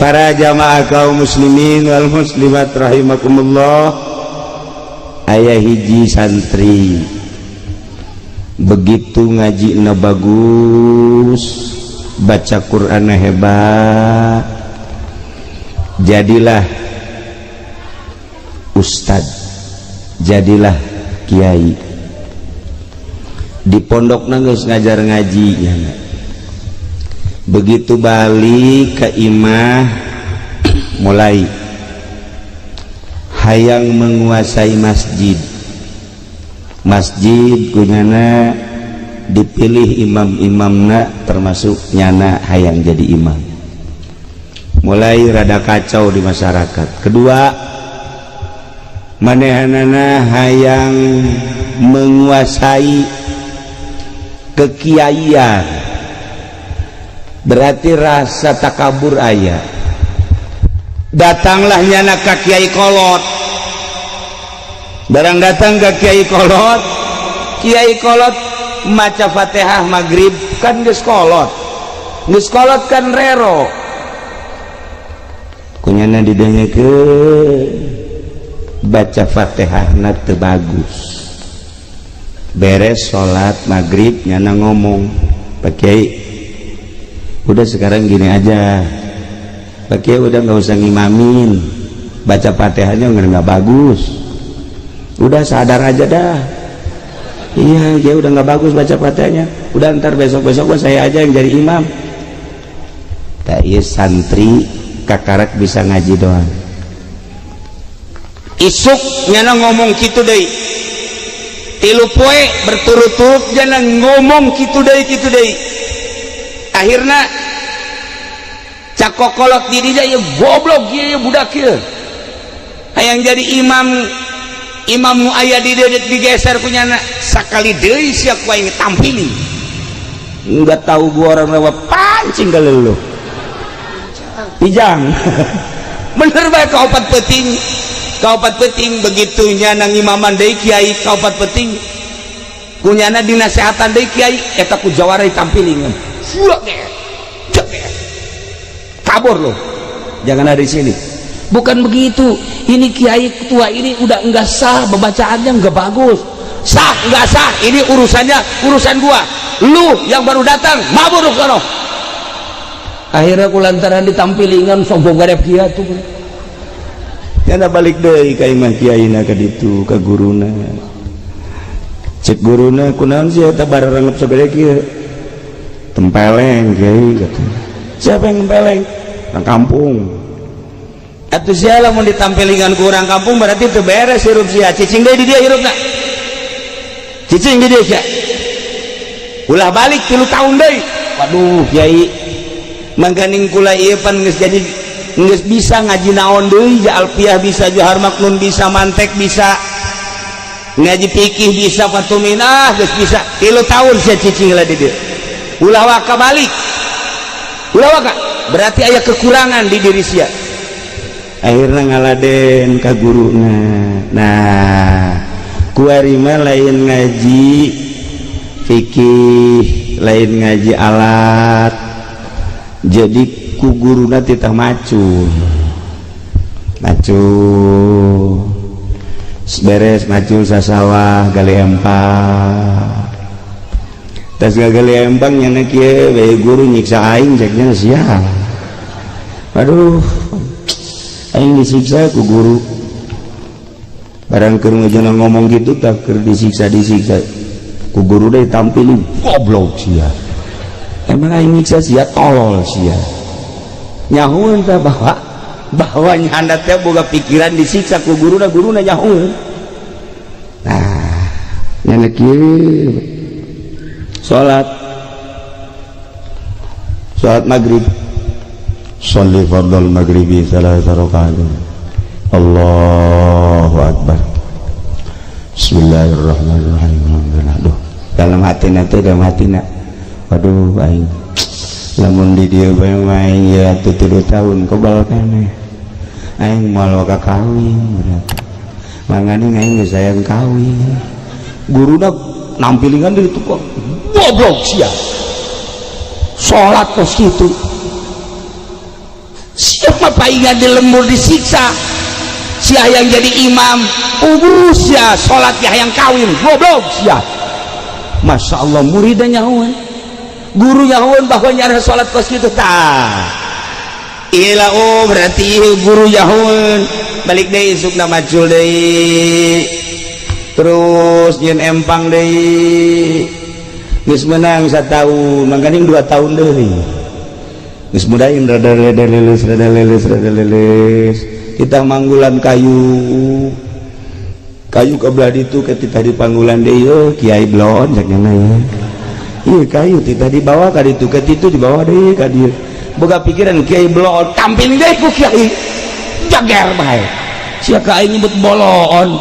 Para jamaah kaum muslimin wal muslimat rahimakumullah, aya hiji santri begitu ngaji na bagus, baca Quran hebat, jadilah ustad, jadilah kiai di pondok, geus ngajar ngaji ya. Begitu balik ke imah, mulai hayang menguasai masjid. Masjid ku nyana dipilih imam-imamna, termasuk nyana hayang jadi imam. Mulai rada kacau di masyarakat. Kedua, manehanana hayang menguasai kekiaian, berarti rasa takabur aya. Datanglah nyana ka kiai kolot. Barang datang ke kiai kolot, kiai kolot maca Fatihah maghrib, kan geus kolot, geus kolot kan rero ku nyana didengekeun baca Fatihah na teu bagus. Beres salat maghrib, nyana ngomong, "Pak Kiai, udah, sekarang gini aja, Pak Kiai udah nggak usah ngimamin, baca Fatihahnya nggak bagus. Udah, sadar aja dah. Iya, dia udah nggak bagus baca Fatihahnya. Udah, ntar besok besok saya aja yang jadi imam." Tak, iya, santri kakarak bisa ngaji doang. Isuk nyana ngomong gitu deh. 3 poe berturut-turut nyana ngomong gitu deh, gitu deh. Akhirnya cak kokolot diri ya, "Goblok ya budak ya, hayang jadi imam, imam nu aya di dieu digeser ku nyana. Sakali deui sia ku aing tampili, enggak tahu gua orang lewat pancing kali lu pijang." Bener bae, ka 4 peuting, ka 4 peuting begitu nyana ngimaman deui kiai. Ka 4 peuting ku nyana dinasehatan deui kiai eta, ku jawara ditampilingan, "Kabur lo, jangan ada di sini." "Bukan begitu, ini kiai tua ini udah enggak sah, pembacaannya enggak bagus." "Sah enggak sah ini urusannya urusan gua. Lu yang baru datang, mabur lu sono." Akhirnya kulantaran ditampilingan, sombong garep kia tuh nyana balik deui ka imah kiai na ka ditu ka guruna. Cek guruna, "Kunaon sih eta bararangep sagede kieu?" "Tempeleng, Kiai," kata. "Siapa yang tempeleng?" "Orang kampung." "Atuh sia lamun ditampilingan ku orang kampung, berarti teu beres hirup sia. Cicing deui di dieu hirupna, cicing di dieu sia, ulah balik 3 tahun deui." "Waduh, Kiai, mangkaning kula ieu pan geus jadi geus bisa ngaji naon deui ja, alfiah bisa, johar maknun bisa, mantek bisa, ngaji fikih bisa, fatuminah geus bisa." "3 tahun sia cicing lah di dieu, ulah waka balik, ulah waka, berarti aya kekurangan di diri sia." Akhirnya ngaladen ka guruna. Nah, kuari mah lain ngaji fikih, lain ngaji alat, jadi ku guruna titah macul. Macul beres, macul sasawah, gali empang. Tas gali empang, nyana kieu bae, "Guru nyiksa aing," ceknya sia. "Aduh, aing disiksa ku guru." Barang keur ngejana ngomong gitu, tak keur disiksa, disiksa ku guru deh, tampilin, "Goblok sia, emang aing nyiksa sia? Tolol sia." Nyahueun tah bahwa bahwa nyanda teh boga pikiran disiksa ku guruna, guruna nyahueun. Nah, nyana kieu, salat, salat maghrib. Sholli fardal maghribi thalatha rakaat. Allahu akbar. Bismillahirrahmanirrahim. Aduh, dalam hati teh, dalam hati, "Waduh, aing lamun di dieu bae aing ya atuh 3 tahun kebal keneh, aing moal waka kawin berarti. Mangane aing geus sayang kawin." Guruna nampilingan di itu kok, "Goblok sia, salat kos kitu sia." Isuk mah paingan di lembur disiksa. Sia yang jadi imam ubuh, sia salat ya yang kawin, goblok sia. Masya Allah, muridnya nyahuan, guru nyahuan bahwa nyara salat kos gitu tah. Ila, oh, berarti guru nyahuan. Balik deui isukna, macul deui, terus nyeun empang deui. Geus menang satahun, mangkaning 2 tahun deui geus mudahin rada rada leles, rada leles, rada leles. Kita manggulan kayu, kayu ke belah itu ketika di panggulan deui. Oh, kiai blon cek ya. Iya, kayu tita dibawa ka ditu, ke ditu dibawa deui ka dieu. Boga pikiran kiai blon, tampil deui ku kiai jager bae sia ka aing nyebut bolon.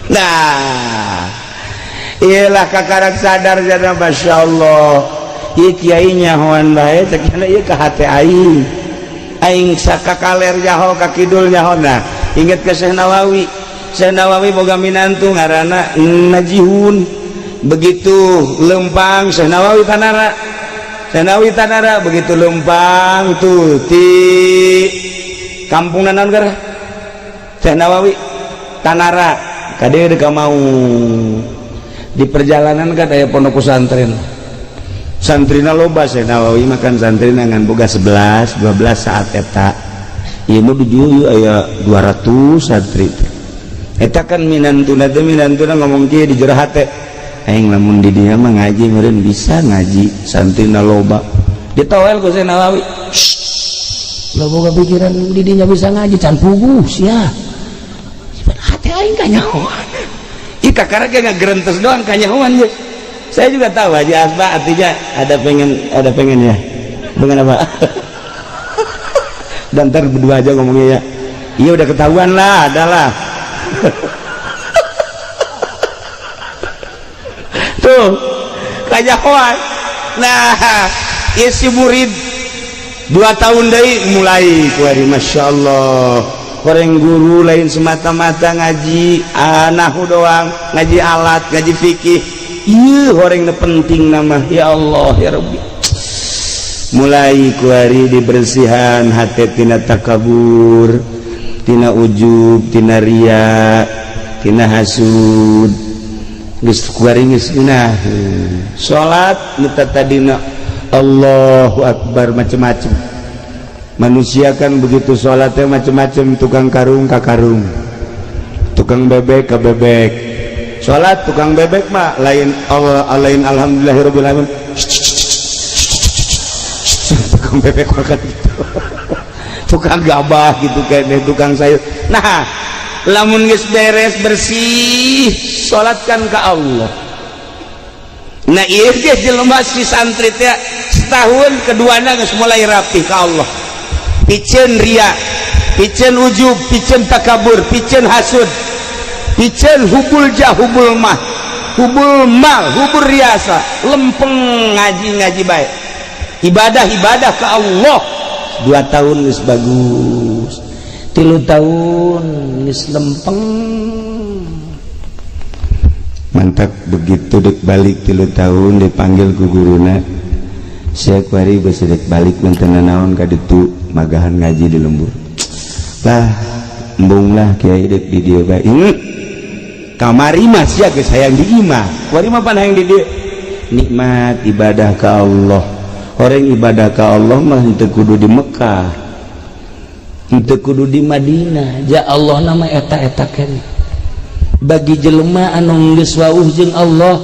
Nah, iyalah, kakarak sadar jana. Masya Allah, ieu kiai nyahoan bae cek ieu ka hate aing, aing sakakaler nyaho, ka kidul nyaho. Nah, inget ke Syekh Nawawi. Syekh Nawawi boga minantu ngaranna Najihun. Begitu lempang Syekh Nawawi tanara, Syekh Nawawi tanara, begitu lempang tuh di kampung naon gara Syekh Nawawi tanara kade deka mau di perjalanan kan aya pondok pesantren, santrina loba. Syekh Nawawi makan santrina ngan boga 11 12 saat eta. Ieu mah di aya 200 santri eta kan. Minantuna teh, minantuna ngomong kieu di jero hate, "Aing lamun di dieu mah ngaji meureun bisa ngaji, santrina loba." Ditowel ku Syekh Nawawi, "Lo boga pikiran di dinya bisa ngaji, can puguh sia." Hati aing kanyahoan. Ih, kakara kayak ngagerentes doang kanyahoan ya. Saya juga tahu Haji Asba artinya ada pengen, ada pengen ya. Pengen apa? Dan ntar berdua aja ngomongnya ya. Iya, udah ketahuan lah, adalah. Tuh, kanyahoan. Nah, isi murid 2 tahun dari mulai kuari. Masya Allah, orang guru lain semata-mata ngaji anahu doang, ngaji alat, ngaji fikih. Iya, orang penting nama. Ya Allah, ya Rabbi, mulai kuari dibersihan hati tina takabur, tina ujub, tina ria, tina hasud. Geus kuari geus nah salat nu tadina Allahu Akbar macem-macem. Manusia kan begitu sholatnya macem-macem, tukang karung ka karung, tukang bebek ka bebek. Sholat tukang bebek mah lain Allah, lain alhamdulillahirabbil alamin. Tukang bebek makan gitu, tukang gabah gitu, kayak tukang sayur. Nah, lamun geus beres bersih, sholatkan ke Allah. Nah, ieu ge jelema si santri teh setahun keduana geus mulai rapi ke Allah, piceun ria, piceun ujub, piceun takabur, piceun hasud, piceun hubul jah, hubul mah, hubul mal, hubul riasa. Lempeng ngaji, ngaji baik, ibadah, ibadah ke Allah. 2 tahun geus bagus, 3 tahun geus lempeng. Mantap. Begitu dek balik 3 tahun, dipanggil ku guruna, "Sia kuari besi dek balik mentena naon ka ditu magahan ngaji di lembur?" "Lah, embung lah, kiai, dek di dieu bae." Kamari mah sia geus hayang di imah, kuari mah pan hayang di dieu. Nikmat ibadah ka Allah. Orang ibadah ka Allah mah henteu kudu di Mekah, henteu kudu di Madinah. Ja Allah nama eta-eta keneh. Bagi jelema anu geus wauh jeung Allah,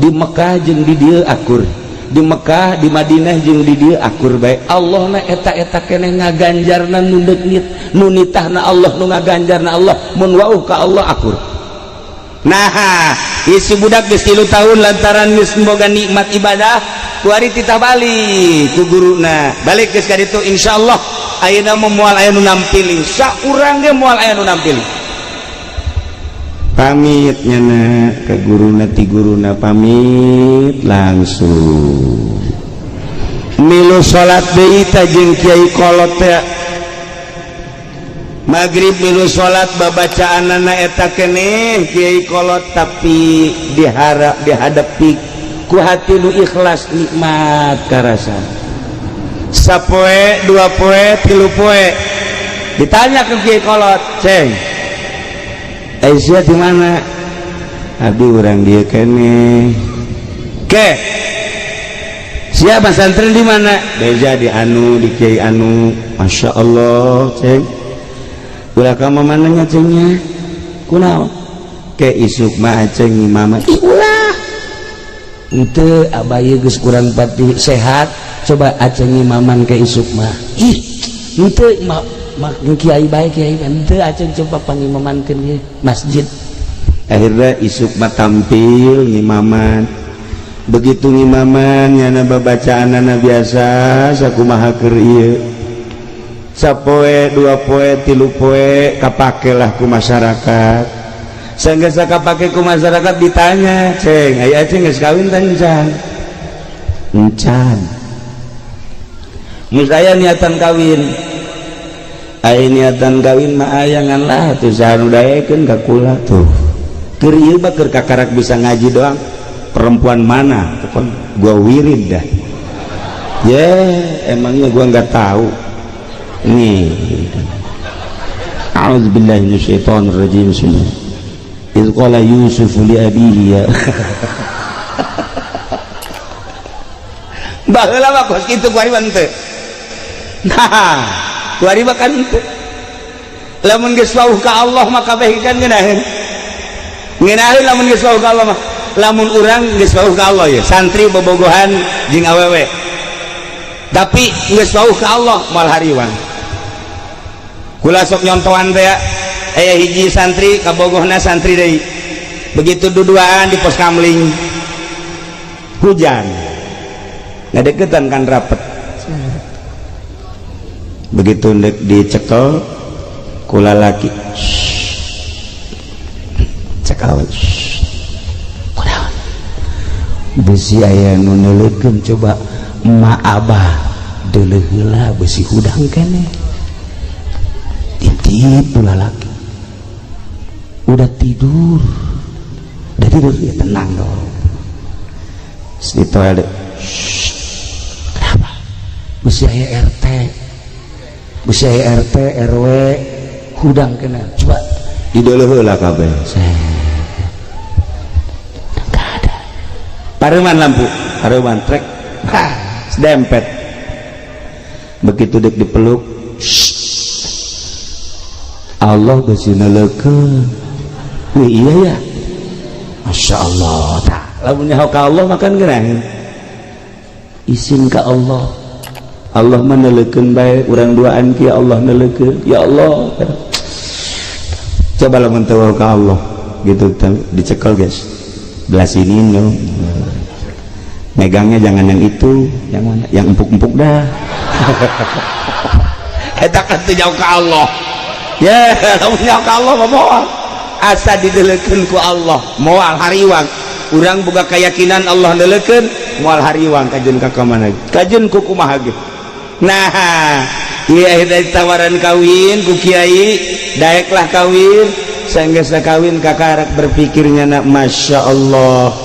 di Mekah jeung di dieu akur, di Mekah, di Madinah jeung di dieu akur bae. Allah na eta-eta keneh ngaganjarna nu deuk nu nitahna Allah, nu ngaganjarna Allah. Mun wauh ka Allah akur. Nah, isi budak geus 3 tahun, lantaran geus boga nikmat ibadah, kuari titah balik ku guruna. Balik geus ka ditu, insyaallah ayeuna mah moal aya nu nampiling, saurang ge moal aya nu nampiling. Pamit nyana ke guruna, ti guruna pamit langsung milu salat deui ta jeung kiai kolot teh. Maghrib milu salat, babacaanana eta keneh kiai kolot, tapi diharap dihadapi ku hati nu ikhlas, nikmat karasa. Sapoe, 2 poe, 3 poe, ditanya ke kiai kolot, "Ceng, Aisyah di mana?" "Abdi urang dieu keneh." "Ke siapa santri di mana?" "Beja di anu, di kiai anu." "Masya Allah, ceng. Ulah kamu mananya, cengnya kunaon ke isuk mah aceng mama." "Ih, ulah, ente abah geus kurang pati sehat, coba aceng imaman ke isuk mah." "Ih, ente ma, ma kiai baik, kiai ente aceng coba pangimamankeun ye masjid." Akhirnya isuk mah tampil ngimaman. Begitu ngimaman, nyana babacaan biasa sakumaha keur ieu. Sapoe, 2 poe, 3 poe, kapakelah ku masyarakat. Sehingga kapake ku masyarakat, ditanya, "Ceng, aya aceng geus kawin tah encan?" "Encan." "Geus aya niatan kawin?" "Aya niatan kawin mah aya, ngan lah tuh saha nu daekeun ka kula tuh. Keur ieu mah keur kakarak bisa ngaji doang. Perempuan mana pokon gua wirid dah." "Ya, emangnya gua nggak tahu nih." A'udzubillahi minasyaitonir rajim. Bismillah. Idz qala Yusuf li abihi ya. Baheula mah kos kitu, kuari mah henteu. Nah, kuari mah kan henteu. Lamun geus wauh ka Allah mah kabeh kan ngeunaheun. Ngeunaheun lamun geus wauh ka Allah mah. Lamun urang geus wauh ka Allah ya, santri bobogohan jeung awewe. Tapi geus wauh ka Allah, moal hariwang. Kula sok nyontohan teh, aya hiji santri kabogohna santri deui. Begitu duduaan di pos kamling, hujan, ngadeketan kan rapet. Begitu ndek dicekel ku lalaki, cekel, "Kunaon? Bisi aya nu neuleukeun, coba emak abah deuleuh heula, bisi hudang keneh." Titip lalaki, "Udah tidur?" "Udah tidur." "Ya tenang dong." Di toilet, "Kenapa?" "Bisi aya RT, bisi aya RT RW, hudang keneh, coba dideuleuh heula kabeh." Enggak ada. Pareman lampu, pareman trek, dempet. Begitu dek dipeluk, "Allah bisi neuleukeun." Wih, iya ya, Masya Allah. Tah, lamun nyaho ka Allah makan geunaheun. Isin ka Allah, Allah mah neuleukeun bae urang duaan kieu, Allah neuleukeun. Ya Allah, coba lamun teu ka Allah gitu, dicekel, guys, belah sini no. Megangnya jangan yang itu, yang mana yang empuk-empuk dah. Eta kan teu jauh ka Allah ya. Lamun nyaho ka Allah mah moal, asa dideleukeun ku Allah moal hariwang. Urang boga keyakinan Allah neulekeun, moal hariwang kajeun ka mana, kajeun ku kumaha ge. Nah, iya, dari tawaran kawin ku kiai, daeklah kawin. Sehingga kawin, kakarak berpikirnya nak, Masya Allah,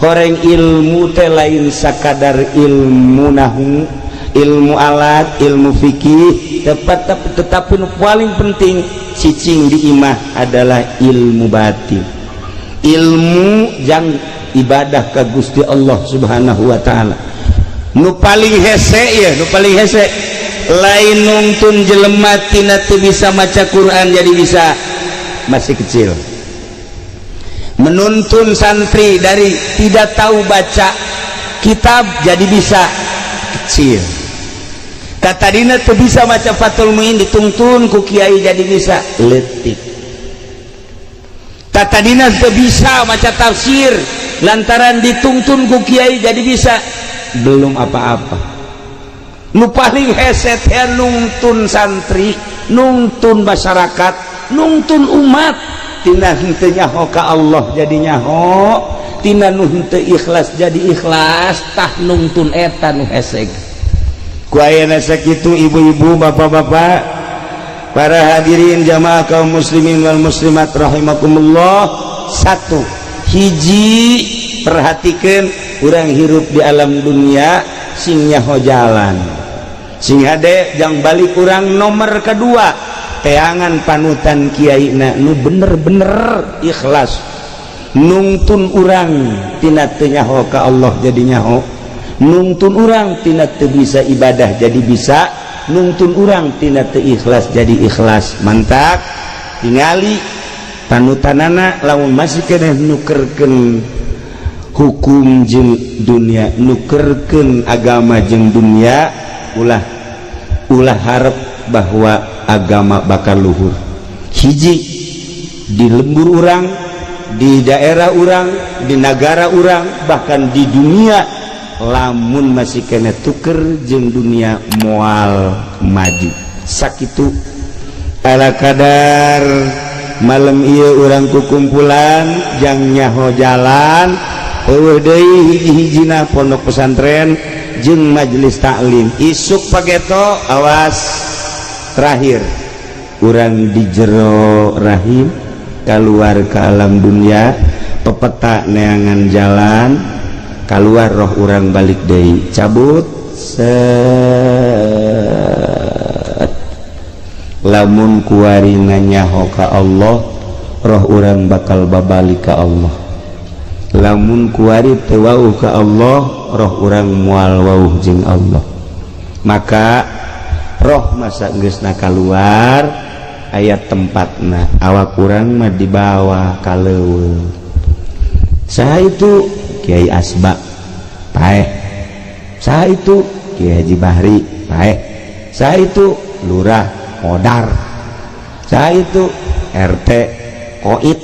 horeng ilmu teh lain sakadar ilmu nahu, ilmu alat, ilmu fikih tepat, tetapi nu paling penting cicing di imah adalah ilmu batin, ilmu jang ibadah ke Gusti Allah Subhanahu wa Ta'ala. Nu paling hese ya, nu paling hese lain nungtun jelema tina teu bisa maca Quran jadi bisa, masih kecil. Menuntun santri dari tidak tahu baca kitab jadi bisa, kecil. Kata dina tuh bisa maca Fathul Muin, dituntun ku kiai jadi bisa, letik. Kata dina tuh bisa maca tafsir, lantaran dituntun ku kiai jadi bisa, belum apa-apa. Nu paling hese teh nungtun santri, nungtun masyarakat, nungtun umat tina henteu nyaho ka Allah jadi nyaho, tina nu henteu ikhlas jadi ikhlas. Tah, nungtun eta nu hese. Ku ayeuna sakitu, ibu-ibu, bapak-bapak, para hadirin jamaah kaum muslimin wal muslimat rahimakumullah. Satu hiji, perhatikan, urang hirup di alam dunia sing nyaho jalan. Sing hade jang balik urang. Nomor kedua, teangan panutan kiai na nu bener-bener ikhlas nungtun urang tina teu nyaho ka Allah jadi nyaho, nungtun urang tina teu bisa ibadah jadi bisa, nungtun urang tina teu ikhlas jadi ikhlas. Mantak tingali panutanana. Lamun masih keneh nukerkeun hukum jeung dunia, nukerkeun agama jeung dunia, ulah ulah harap bahwa agama bakal luhur. Hiji, di lembur urang, di daerah urang, di negara urang, bahkan di dunia, lamun masih keneh tuker jeung dunia, moal maju. Sakitu ala kadar malam ieu urang kukumpulan jang nyaho jalan. Euweuh deui hiji-hijina pondok pesantren jeung majelis taklim. Isuk pageto, awas, terakhir urang di jero rahim keluar ke alam dunia, pepeta neangan jalan keluar, roh urang balik deui, cabut set. Lamun kuari nyaho ka Allah, roh urang bakal babalik ka Allah. Lamun kuari teu wauh ka Allah, roh urang moal wauh jeung Allah. Maka roh masa geusna keluar aya tempatna, awak urang mah dibawa ka leuweung. Saha itu? Kiai Asba paeh. Saha itu? Kiai Haji Bahri paeh. Saha itu? Lurah Modar. Saha itu? RT Koit.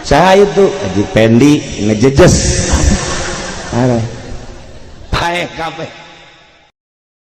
Saha itu? Haji Pendi ngejejes. Paeh kabeh.